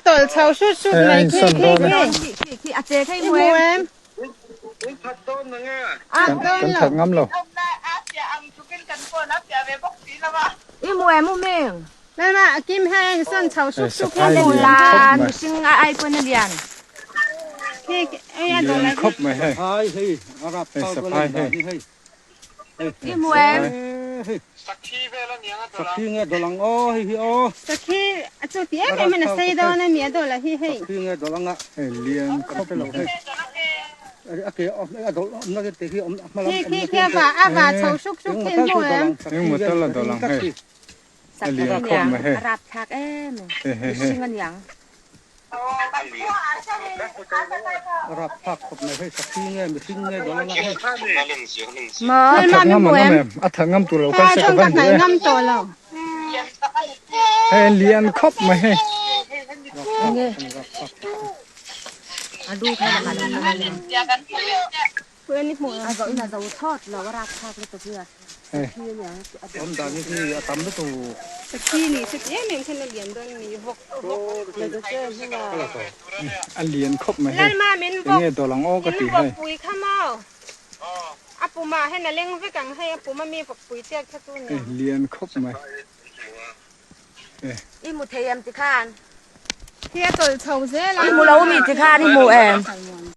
tawlh chho hrut hrut Hei a mai khi insawn khi dawn e. khi. Khi khi a che thei I mu hmu em? em? Kan Dawn kan lo. that ngam lo. I mu em u Ming? Lalma a kim hei a insawn chho Hei hrut hrut saphai hi. lian khawp La mai. mihring a ai pawn a lian. Khi ei a dawl Lian a hi. khawp mai hei. Hei saphai hei. I mu em? Sakhi a chu ti em em in a sei dawn a mi a dawl a hi hei. Hei lian khawp mai hei. Khi khi khi a vah a vah chho hruk hruk khi an hmu em? Engmaw tal a dawl ang hei. A Sakhi lian khawp aniang mai hei. a rapthlak em Hei hei hei. mihring aniang. Maw? A Lalma that mi ngam hmu ang em? em em. A that ngam tur lo Hei kal a se ka chuan ka van duh hnaih e. ngam tawh lo. Hei a lian khawp mai hei. Enge? A lu kha lam a lo kal aniang. Pui ni hmu A zo in a zo thawt lo a rapthlak lutuk hi a. Hei. Sakhi aniang a Sakhi ni se ti em em khan a lian dawn mi vawk vawk. A lian khawp mai hei. Lalma min vawk Enge dawl ang aw ka in ti vawk hei. pui kha maw? A pumah hian a leng vek ang hei a pum a mi vawk pui chiat kha chu Hei nia. lian khawp mai. Hei. I mu thei em tikhan? Khi a tawlh chho zel a. I mu lo mi tikhan i mu em?